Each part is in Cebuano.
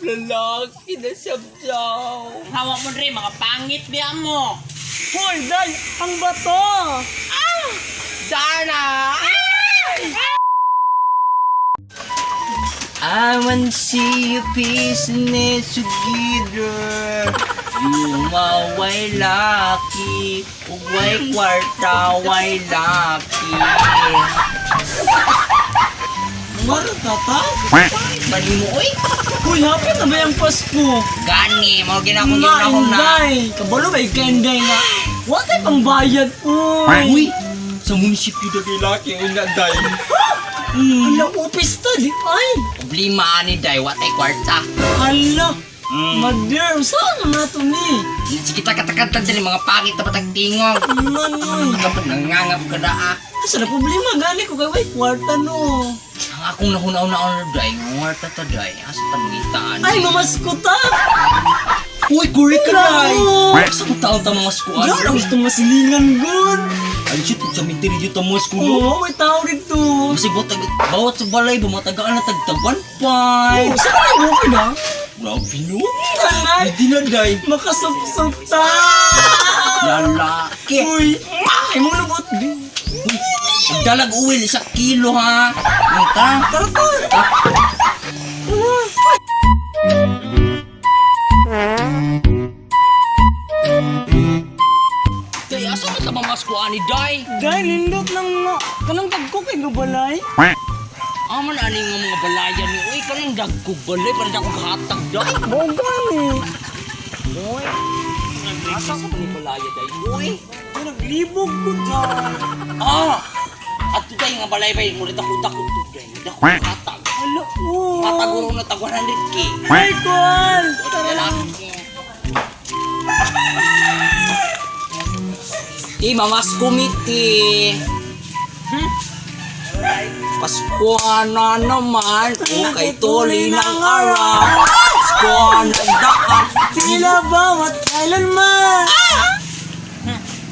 Lalaki na sabsaw. Hawa mo dre, mga pangit biya mo. Hoy, day! Ang bato! Dana! I want see you business together. You ma way lucky, way kwarta way lucky. Maro tata? Bali mo oy. Hoy, hapit na ba yung Pasko? Gani mo ginakong ginakong na. Mainday! Kabalo ba ikenday nga? What ay pangbayad, uy? Uy, sa munisipyo na kay laki unya day. Ala, upis ta, di ay! Problema ani day, watay kwarta. Ala, Mader, saan na to ni? Sige ta katakanta dali mga pangit na patag tingog. Manoy. Kapag nangangap ka na ah. Asa na problema gani ko kay way kwarta no. Ang akong nahuna-una na day, ngwarta ta day, asa ta mangitaan. Ay, mamasko ta! Uy, kuri ka day! Grabe! Sa kong taon ta mga skuan. Diyan gusto masilingan good. Ay, shit, sa cemetery dito mga skuan. Oo, may tao dito. Masig bawat sa balay, bumatagaan na tagtag 1.5. Oh, saan ka nag-okay na? Grabe no? Tanay! Hindi na day. Makasupsup ta! Lalaki. Uy! Ay, mong lubot. Uy, dalag uwil, isa kilo ha. Ang tara. Tara ta! Day, asa ka sa mga skuan ni day? Dahil nindot ng mga kanang tagko kay gabalay. Aman ani nga mga balayan ni uy kanang dagkog balay para dagkog hatag day. Mao gani. Uy. Asa ka man ni balaya day? Uy. Ay, naglibog ko dyan. Ah. Ato day nga balay bay mo dako dako to day. Dako hatag. Ala, oh. Hatag uro na tag 100K. Ay, kual! Tara. Lalaki. Ti mamas kumiti. Pasko na naman, okay tuloy ng araw. Pasko na daan. Tila bawat kailanman.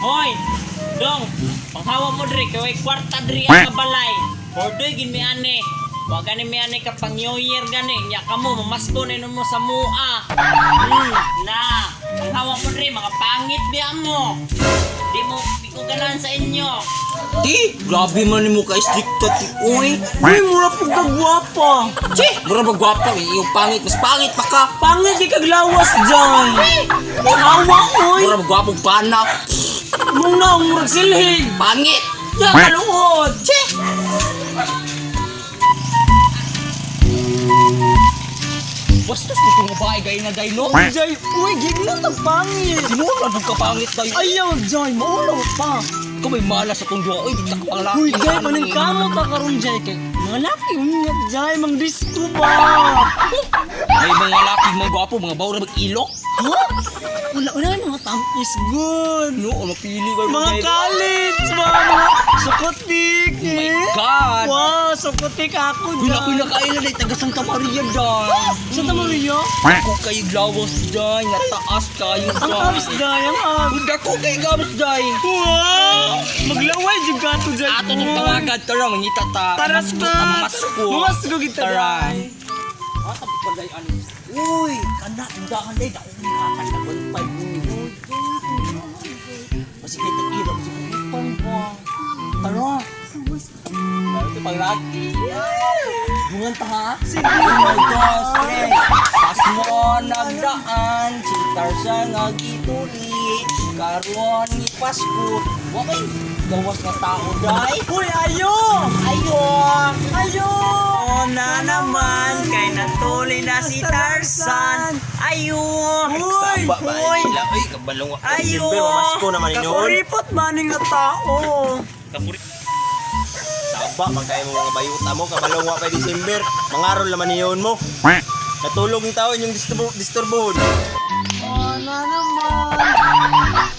Hoy, dong, panghawa mo dre, kay way kwarta dre ang balay. Bordoy gin mi ane. Wa gani mi ane ka pang New Year gani. Nya kamo mamasko na mo sa mua. Na, panghawa mo dre, mga pangit biya mo. Di mo di ko ganahan sa inyo. Ti, grabe man nimo ka stricto ti uy. Uy, mura po kagwapa. Che, mura ba gwapa yung pangit, mas pangit pa ka. Pangit di kaglawas dyan. Awa, uy. Mura ba gwapong panak. Mong naong murag silhig. Pangit. Ya, kaluod. Che. Bastos nito nga bae gay na day no. Jay, uy, gignan ang pangit. Tinuod ra ka pangit day. Ayaw, Jay, maulaw pa. Ikaw may malas sa tong duha oy, di ka pang laki. Uy, Jay, maning kamo ta karon Jay kay mga laki unya, Jay, mang disko ba? May mga laki mga gwapo, mga bawo ra mag-ilok. Ha? Wala wala yung mga tampis good. No, mapili ba Mga college, mga sukotik. Oh my eh. God. Wow, sukotik ako Uy, dyan. ako'y nakaila day taga Santa Maria day. Santa Maria? Ako kayo lawas day, nga taas kayo Ang day. abs day, ang abs. Uy, dako kay gabs day. Wow! Maglaway jud ka to dyan. Ato tong tawagan, tara, mangita ta. Tara Mamasko ta. ta, mamasko. Mamasko kita Tara. day. Ah, tabi pa day, ano. Uy, kana, tindahan day, dako ni hatag na 1.5. Masih kita kira, masih utang ba. Tara. Tara, ito pang laki. Bungan ta ha? Sige. Oh my gosh, pre. Pasmo nagdaan, si Tarzan nga gituli. Karon ni Pasko, wa kay gawas nga tao day. Uy, ayo! Ayo! Ayo! Na naman kay natuloy na si Tarzan. Ayo! Uy! Uy! Sila, uy, kabalong ako. Ayo! December, mamasko naman inoon. Kakuripot maning nga tao. Saba, magkaya mo mga bayuta mo, kabalong wa kay December. Mangaron laman niyon mo. Natulog ng tao inyong disturbohon. Oh, na naman.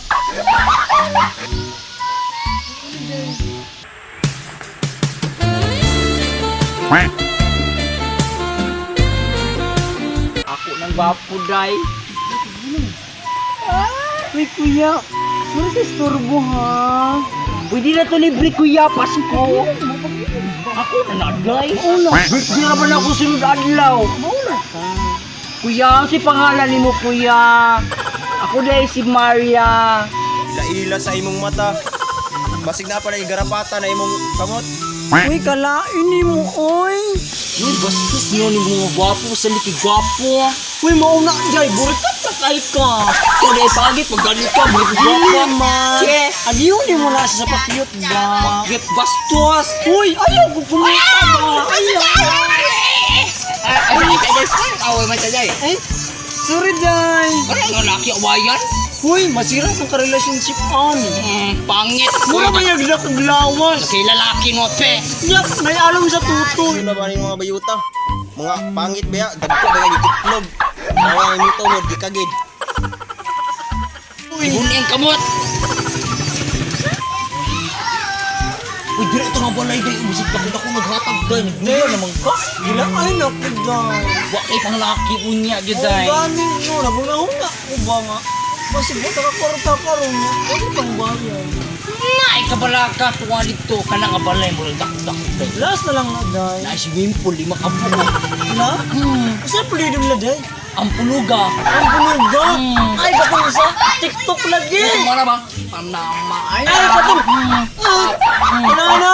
Ako nang gwapo day. Uy, kuya. Wala sa istorbo, ha? Pwede na to libre kuya, Pasko. Ako na na day. Birthday na ba na ako sunod adlaw? Mauna ka. Kuya, si pangalan nimo kuya? Ako dahil si Maria. Ila-ila sa imong mata. Basig na pa na igarapata na imong kamot. Uy, kalain nimo oy. Uy, bastos niyo ni mga gwapo sa liki gwapo. Uy, mauna jay, burikat ra kay ka. Ikaw dahil pagit, paggalit ka, burik Dili gwapo. man. Che. Agiyon nimo na siya sa pakyut ba. Bakit bastos? Uy, ayaw ko kumita ba. Ayaw. Ay, ay, ay, ay, away man siya day. Ay, sorry day. Kaya nga laki awayan? Uy, masira tong ka-relationship on. Pangit. Mura ba yung kog lawas? Kay lalaki mo, te. Yak, may alom sa tutoy. Ano ba ning mga bayuta? Mga pangit ba ya? Dagko ba ya itlog? Mga imong tuhod gikagid. Ibon ang kamot. Uy, dira ito nga balay day. Umusig ka ako naghatag day. Nagduya naman ka. Gila ay naku day. Wa kay panglaki unya gyud Oh, day. gani no, nabunahuna ko ba nga? Basig mo taka kwarta karon, wala pang bayad. Ay, kabalaka tuwa dito. Kana nga balay mo dak dak day. Last na lang na day. Na swimming pool lima ka buok. Na? Usa pulido nila day. Ang puluga. Ang buluga. Ay katong sa TikTok lagi. Mana ba? Panama ay. Ay katong. Ah, Ana ana.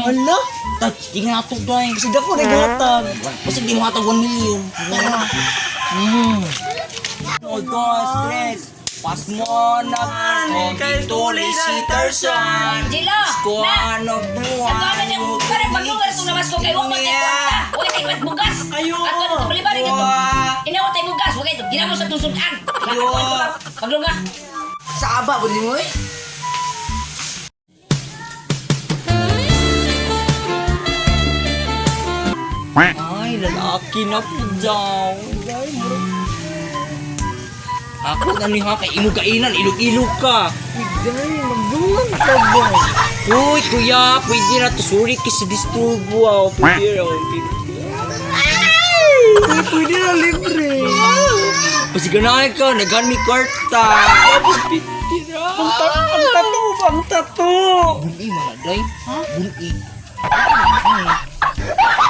Hala. Touch, di nga nato day. Kasi dako naghatag. Basta di mo hatag 1 million. Tara. Uno, dos, tres. Pas mo na kay si Tarzan. Jilo! Na! Kuano buwan. Ang gawin niya, parang paglugar itong labas ko kay huwag mo tayo kwarta. Huwag tayo kwat bugas. Ayo. At ano ito, balibari ito. Inawa tayo bugas. Huwag ito, ginamo sa tusudan. Ayo. Pagluga. Sa aba, ba mo eh? Ay, lalaki na po daw. Day, mura. Ako na ni ha, kay imugainan, ilog-ilog ka. Day, magduman ka ba? Uy, kuya, pwede na to. Sorry kasi disturbo ah. Pwede na. Pwede. Uy, pwede na libre. Pasiganahan ka, nagami kwarta. Tapos pitira. Ang tato, ang tato. Buni mga day. Ha? Buni.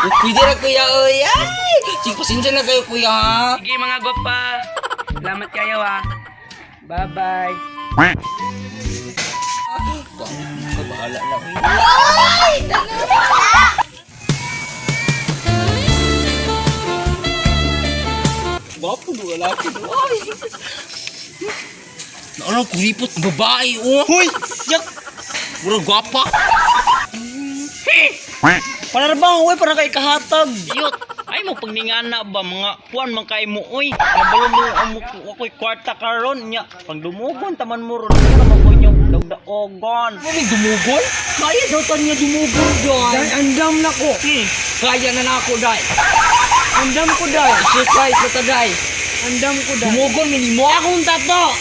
Uy, pwede na kuya, uy. Ay! Sige, pasensya na kayo kuya ha. Sige mga gwapa. Salamat kayo ah. Bye-bye. Bahala na. Uy. Gwapo do lalaki do. Ay! Ano, kuripot ang babae, oh. Hoy, yak. Murag gwapa. Panarbang, uy, para kay kahatag. Yot, ay mo pagningana ba mga kuan man kay mo oy. Nabalo mo ang ako'y kwarta karon nya. Pag dumugon taman mo ron mo naman ko inyo dagdaogon. Ano dumugol? Kaya daw ta niya dumugol, day. Day, andam na ko. Kaya na nako, day. Andam ko, day. Surprise na ta, day. Andam ko, day. Dumugol minimo. Akong tato.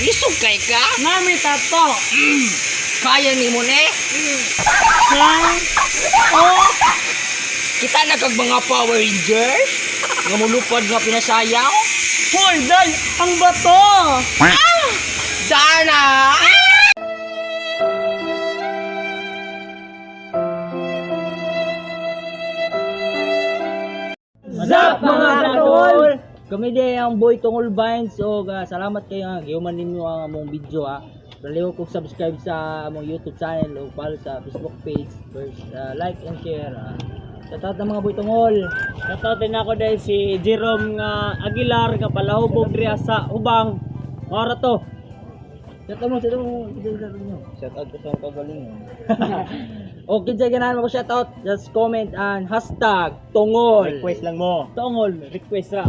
Isog kay ka? Nami tato. Kaya nimo ne? Ha? Oh! Kita na kag mga Power Rangers? Nga mulupad nga pinasayaw? Hoy, day, ang bato. Dana! What's up mga katol? Kami di ang Boy Tungol Vines o salamat kayo nga gihuman ninyo ang among video ha. Baliw kong subscribe sa among YouTube channel o follow sa Facebook page. First, like and share. Shout out na mga Boy Tungol. Shoutout din ako dahil si Jerome nga Aguilar nga palahubog diri sa Hubang. Ora to. Shout out mo, shout out mo, shout out mo. Shout out ko sa akong kagalingon. Okay, dyan ganahan mo ko shout out. Just comment and hashtag tungol. Request lang mo. Tungol, request ra.